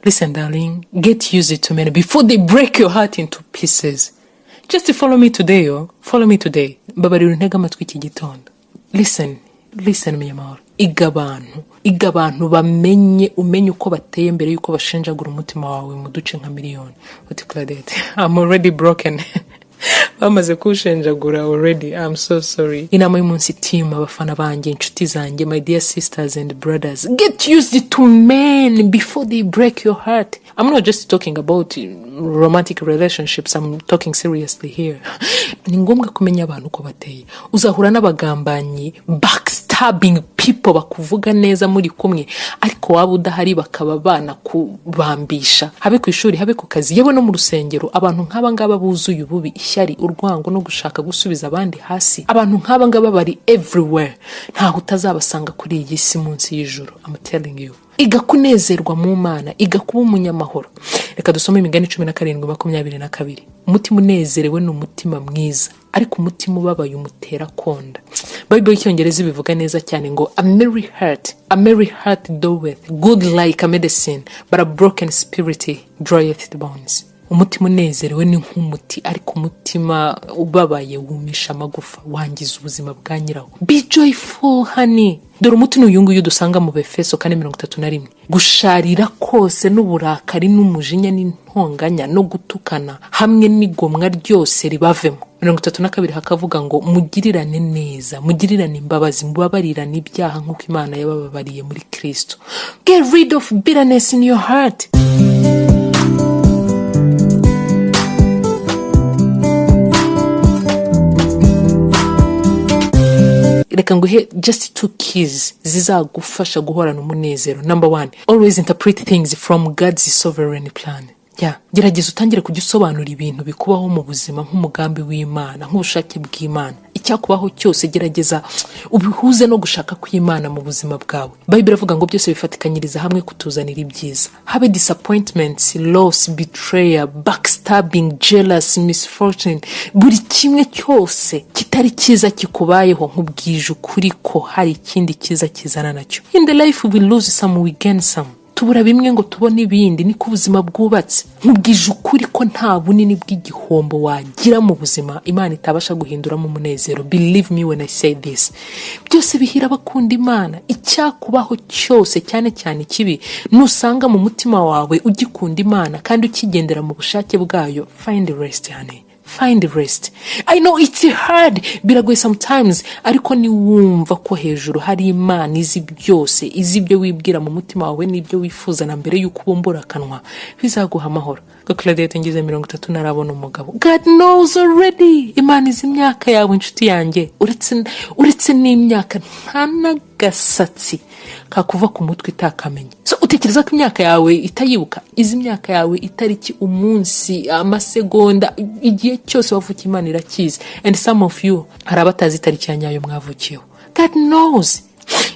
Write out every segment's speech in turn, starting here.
Listen, darling, get used to men before they break your heart into pieces. Just follow me today, oh, follow me today. Mbabarira untege amatwi iki gitondo. Listen, listen, munyamahoro. Iga abantu, iga abantu, bamenye, umenye uko bateye mbere yuko bashenjagura umutima wawe mu duce nka miliyoni. Uti: "Claudette, I'm already broken, bamaze kuwushenjagura already, I'm so sorry." Inama y'umunsi, team, abafana banjye, inshuti zanjye, my dear sisters and brothers, get used to men before they break your heart. I'm not just talking about romantic relationships, I'm talking seriously here. Ni ngombwa kumenya abantu uko bateye. Uzahura n'abagambanyi, backstabbing people, bakuvuga neza muri kumwe, ariko waba udahari bakaba banakubambisha, habe ku ishuri, habe ku kazi, yewe no mu rusengero. Abantu nk'aba ngaba buzuye ububi, ishyari, urwango no gushaka gusubiza abandi hasi, abantu nk'aba ngaba bari everywhere. Ntaho utazabasanga kuri iyi si munsi y'ijuru, I'm telling you. Iga kunezerwa mu Mana, iga kuba umunyamahoro. Reka dusome Imigani 17:22: "Umutima unezerewe ni umutima mwiza, ariko umutima ubabaye umutera konda." Bible y'Icyongereza ibivuga neza cyane ngo: "A merry heart, a merry heart doeth good like a medicine, but a broken spirit dryeth the bones." Umutima unezerewe ni nk'umuti, ariko umutima ubabaye wumisha amagufa, wangiza ubuzima bwa nyirawo. Be joyful, honey. Dore umuti ni uyu nguyu dusanga mu Befeso 4:31: "Gusharira kose n'uburakari n'umujinya n'intonganya no gutukana hamwe n'igomwa ryose ribavemo." 32 hakavuga ngo: "Mugirirane neza, mugirirane imbabazi, mubabarirane ibyaha nk'uko Imana yabababariye muri Kristo." Get rid of bitterness in your heart. Reka nguhe just two keys zizagufasha guhorana umunezero. Number one, always interpret things from God's sovereign plan. Yeah. Gerageza utangire kujya usobanura ibintu bikubaho mu buzima nk'umugambi w'Imana, nk'ubushake bw'Imana. Icyakubaho cyose, gerageza ubihuze no gushaka kw'Imana mu buzima bwawe. Bible iravuga ngo byose bifatikanyiriza hamwe kutuzanira ibyiza. Habe disappointments, loss, betrayal, backstabbing, jealous, misfortune, buri kimwe cyose kitari cyiza kikubayeho, nkubwije ukuri ko hari ikindi cyiza kizana nacyo. In the life we lose some, we gain some. Tubura bimwe ngo tubone ibindi, niko ubuzima bwubatse. Nkubwije ukuri ko nta bunini bw'igihombo wagira mu buzima Imana itabasha guhinduramo umunezero. Believe me when I say this: byose bihira abakunda Imana. Icyakubaho cyose, cyane cyane ikibi, nusanga mu mutima wawe ugikunda Imana kandi ukigendera mu bushake bwayo, find rest, honey, find rest. I know it's hard, biragoye sometimes, ariko niwumva ko hejuru hari Imana izi byose, izi ibyo wibwira mu mutima wawe n'ibyo wifuza na mbere y'uko ubumbura akanwa, bizaguha amahoro. Ngo: "Claudette, ngize 30 ntarabona umugabo." God knows already. Imana izi imyaka yawe, inshuti yanjye. Uretse n'imyaka, nta n'agasatsi kakuva ku mutwe itakamenya. So utekereza ko imyaka yawe itayibuka? Izi imyaka yawe, itariki, umunsi, amasegonda, igihe cyose wavukiye, Imana irakizi. And some of you, hari abatazi itariki ya nyayo mwavukiyeho. God knows.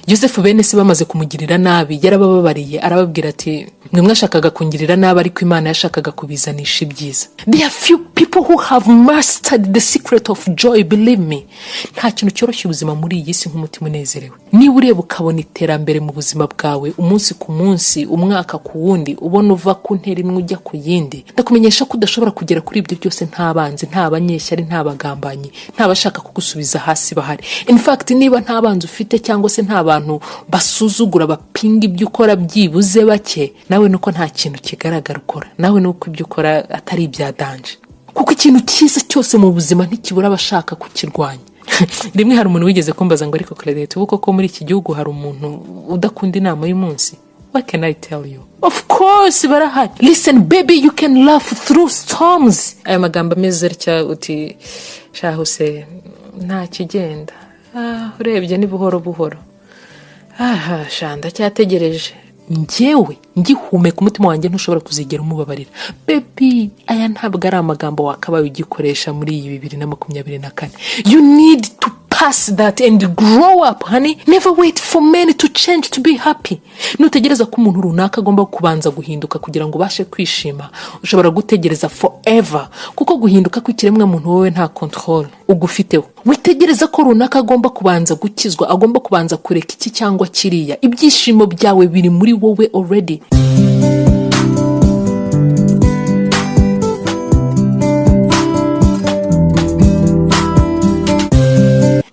Yosefu, bene se bamaze kumugirira nabi, yarabababariye, arababwira ati: "Mwe mwashakaga kungirira nabi, ariko Imana yashakaga kubizanisha ibyiza." There are few people who have mastered the secret of joy. Believe me, nta kintu cyoroshya ubuzima muri iyi si nk'umutima unezerewe. Niba ureba ukabona iterambere mu buzima bwawe umunsi ku munsi, umwaka ku wundi, ubona uva ku ntera imwe ujya ku yindi, ndakumenyesha ko udashobora kugera kuri ibyo byose nta banzi, nta banyeshyari, nta bagambanyi, nta bashaka kugusubiza hasi bahari. In fact, niba nta banzi ufite cyangwa se nta bantu basuzugura, bapinga ibyo ukora, byibuze bake, nawe nuko nta kintu kigaragara ukora, nawe nuko ibyo ukora atari ibya danger, kuko ikintu cyiza cyose mu buzima ntikibura abashaka kukirwanya. Rimwe hari umuntu wigeze kumbaza ngo: "Ariko Claudette, ubu koko muri iki gihugu hari umuntu udakunda inama y'umunsi?" What can I tell you? Of course barahari. Listen, baby, you can laugh through storms. Aya magambo ameze atya, uti: "Shahu se, nta kigenda, ah, urebye ni buhoro buhoro, aha sha ndacyategereje, njyewe ngihumeka umutima wanjye ntushobora kuzigera umubabarira." Baby, aya ntabwo ari amagambo wakabaye ugikoresha muri iyi 2024. You need to pass that and grow up, honey. Never wait for men to change to be happy. Nutegereza ko umuntu runaka agomba kubanza guhinduka kugira ngo ubashe kwishima, ushobora gutegereza forever, kuko guhinduka kw'ikiremwamuntu wowe nta control ugufiteho. Witegereza ko runaka agomba kubanza gukizwa, agomba kubanza kureka iki cyangwa kiriya. Ibyishimo byawe biri muri wowe already.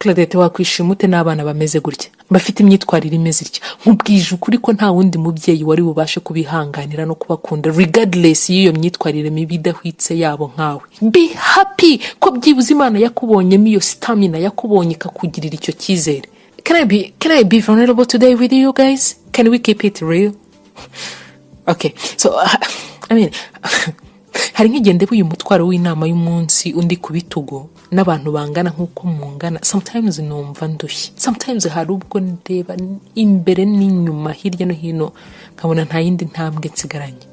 Claudette, wakwishima ute n'abana bameze gutya, bafite imyitwarire imeze itya? Nkubwije ukuri ko nta wundi mubyeyi wari bubashe kubihanganira no kubakunda regardless y'iyo myitwarire mibi idahwitse yabo nkawe. Be happy ko byibuze Imana yakubonyemo iyo stamina, yakubonye ikakugirira icyo cyizere. Can I be vulnerable today with you guys? Can we keep it real? Okay, so I mean, hari nk'igihe ndeba uyu mutwaro w'inama y'umunsi undi ku bitugu n'abantu bangana nk'uko mungana. Sometimes numva ndushye. Sometimes hari ubwo ndeba imbere n'inyuma, hirya no hino, nkabona nta yindi ntambwe nsigaranye,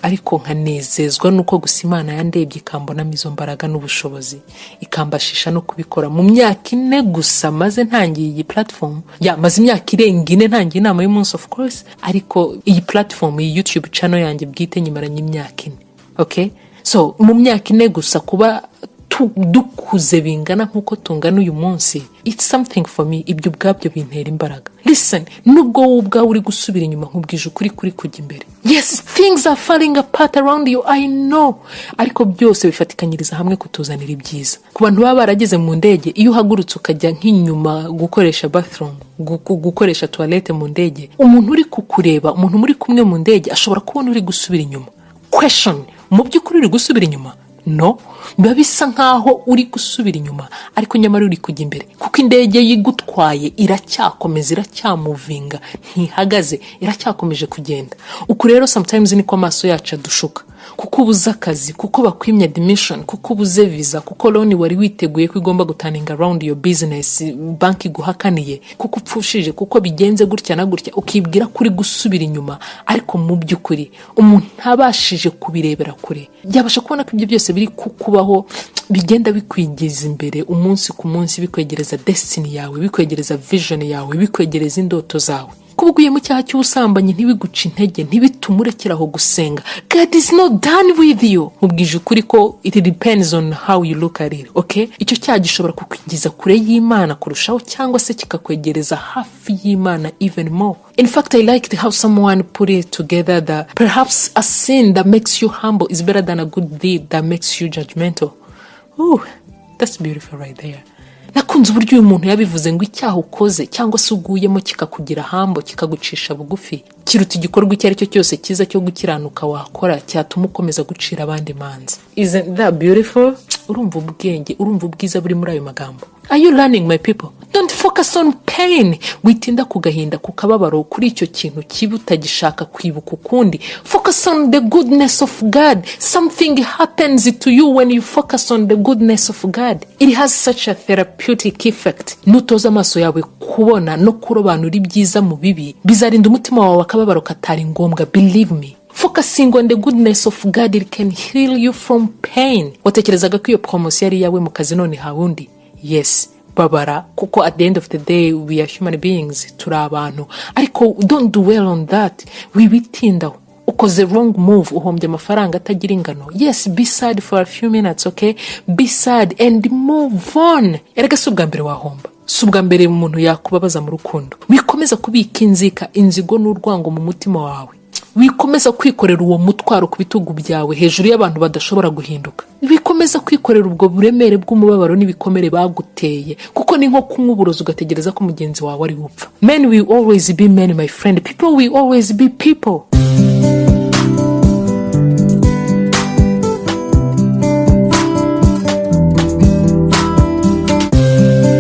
ariko nkanezezwa nuko gusa Imana yandebye ikambonamo izo mbaraga n'ubushobozi, ikambashisha no kubikora mu myaka 4 gusa maze ntangiye iyi platform. Ya, maze imyaka irenga 4 ntangiye inama y'umunsi, of course, ariko iyi platform, iyi YouTube channel yanjye bwite, nyimaranye imyaka 4. Okay, so mu myaka 4 gusa kuba dukuze bingana nk'uko tungana uyu munsi, it's something for me. Ibyo ubwabyo bintera imbaraga. Listen, nubwo wowe ubwawe uri gusubira inyuma, nkubwije ukuri kuri kujya imbere. Yes, things are falling apart around you, I know, ariko byose bifatikanyiriza hamwe kutuzanira ibyiza. Ku bantu baba barageze mu ndege, iyo uhagurutse ukajya nk'inyuma gukoresha bathroom, gukoresha toilette mu ndege, umuntu uri kukureba, umuntu muri kumwe mu ndege, ashobora kubona uri gusubira inyuma. Question: mu by'ukuri uri gusubira inyuma? No, biba bisa nkaho uri gusubira inyuma, ariko nyamara uri kujya imbere, kuko indege yigutwaye iracyakomeza, iracyamuvinga, ntihagaze, iracyakomeje kugenda. Uku rero sometimes niko amaso yacu adushuka. Kuko ubuze akazi, kuko bakwimye admission, kuko ubuze visa, kuko loan wari witeguye ko igomba guturninga around your business banki iguhakaniye, kuko upfushije, kuko bigenze gutya na gutya, ukibwira ko uri gusubira inyuma. Ariko mu by'ukuri umuntu ntabashije kubirebera kure yabasha kubona ko ibyo byose biri kukubaho bigenda bikwigiza imbere umunsi ku munsi, bikwegereza destiny yawe, bikwegereza vision yawe, bikwegereza indoto zawe. Kuba uguye mu cyaha cy'ubusambanyi ntibiguce intege, ntibitume urekera aho gusenga. God is not done with you. Nkubwije ukuri ko it depends on how you look at it, okay? Icyo cyaha gishobora kukwigiza kure y'Imana kurushaho, cyangwa se kikakwegereza hafi y'Imana even more. In fact, I liked how someone put it together that perhaps a sin that makes you humble is better than a good deed that makes you judgmental. Ooh, that's beautiful right there. Nakunze uburyo uyu muntu yabivuze ngo icyaha ukoze cyangwa se uguyemo kikakugira humble, kikagucisha bugufi, kiruta igikorwa icyo ari cyo cyose cyiza cyo gukiranuka wakora cyatuma ukomeza gucira abandi imanza. Isn't that beautiful? Urumva ubwenge, urumva ubwiza buri muri ayo magambo? Are you learning, my people? Don't focus on pain. Witinda ku gahinda, ku kababaro, kuri icyo kintu kibi utagishaka kwibuka ukundi. Focus on the goodness of God. Something happens to you when you focus on the goodness of God. It has such a therapeutic effect. Nutoza amaso yawe kubona no kurobanura ibyiza mu bibi, bizarinda umutima wawe akababaro katari ngombwa. Believe me, focusing on the goodness of God, it can heal you from pain. Watekerezaga ko iyo promotion yari iyawe mu kazi, none hawe undi. Yes, babara, kuko at the end of the day we are human beings, turi abantu, ariko don't dwell on that. Wibitindaho. Ukoze wrong move, uhombye amafaranga atagira ingano. Yes, be sad for a few minutes, okay? Be sad and move on. Erega si ubwa mbere wahomba, si ubwa mbere umuntu yakubabaza mu rukundo. Wikomeza kubika inzika, inzigo n'urwango mu mutima wawe. Wikomeza kwikorera uwo mutwaro ku bitugu byawe hejuru y'abantu badashobora guhinduka. Wikomeza kwikorera ubwo buremere bw'umubabaro n'ibikomere baguteye, kuko ni nko kunywa uburozi ugategereza ko mugenzi wawe ari bupfa. Men will always be men, my friend. People will always be people.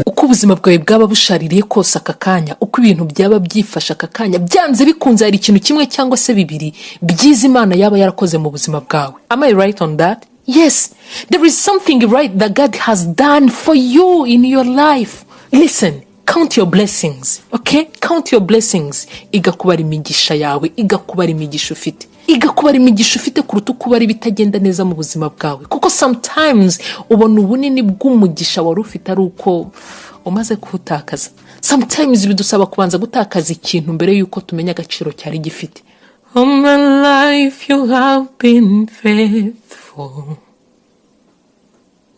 Uko ubuzima bwawe bwaba bushaririye kose aka kanya, uko ibintu byaba byifashe aka kanya, byanze bikunze hari ikintu kimwe cyangwa se bibiri byiza Imana yaba yarakoze mu buzima bwawe. Am I right on that? Yes, there is something right that God has done for you in your life. Listen, count your blessings, okay? Count your blessings. Iga kubara imigisha yawe, iga kubara imigisha ufite, iga kubara imigisha ufite kuruta uko ubara ibitagenda neza mu buzima bwawe, kuko sometimes ubona ubunini bw'umugisha wari ufite ari uko umaze kuwutakaza. Sometimes bidusaba kubanza gutakaza ikintu mbere y'uko tumenya agaciro cyari gifite. All my life you have been faithful.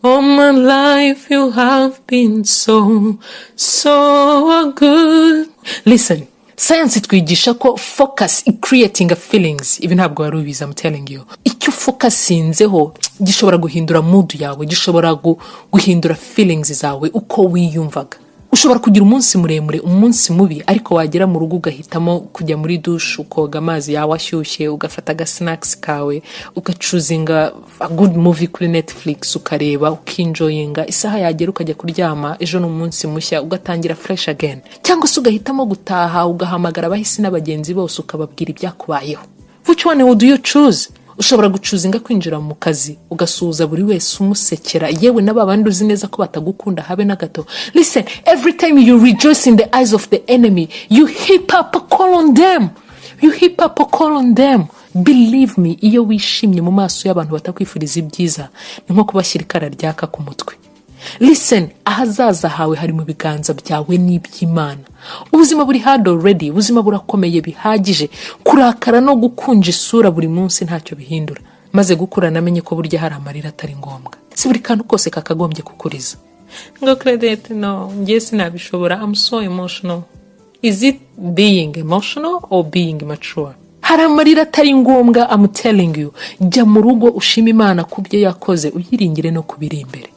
All my life you have been so, so good. Listen, science itwigisha ko focus creating feelings. Ibi ntabwo wari ubizi, I'm telling you. Icyo ufocusinzeho gishobora guhindura mood yawe, gishobora guhindura feelings zawe, uko wiyumvaga. Ushobora kugira umunsi muremure, umunsi mubi, ariko wagera mu rugo ugahitamo kujya muri dushe, ukoga amazi yawe ashyushye, ugafata agasinakisi kawe, ugachoosinga a good movie kuri Netflix, ukareba, ukenjoyinga. Isaha yagera ukajya kuryama. Ejo ni umunsi mushya, ugatangira fresh again. Cyangwa se ugahitamo gutaha, ugahamagara abahisi n'abagenzi bose, ukababwira ibyakubayeho. Which one would you choose? Ushobora guchoosinga kwinjira mu kazi, ugasuhuza buri wese umusekera, yewe n'aba bandi uzi neza ko batagukunda habe na gato. Listen, every time you rejoice in the eyes of the enemy, you heap up a coal on them. You heap up a coal on them. Believe me, iyo wishimye mu maso y'abantu batakwifuriza ibyiza, ni nko kubashyira ikara ryaka ku mutwe. Listen, ahazaza hawe hari mu biganza byawe n'iby'Imana. Ubuzima buri hard already, ubuzima burakomeye bihagije. Kurakara no gukunja isura buri munsi ntacyo bihindura. Maze gukura namenye ko burya hari amarira atari ngombwa. Si buri kantu kose kakagombye kukuriza. Ngo "Claudette, no, njye sinabishobora, I'm so emotional." Is it being emotional or being mature? Hari amarira atari ngombwa, I'm telling you. Jya mu rugo, ushima Imana ku byo yakoze, uyiringire no kubiri imbere.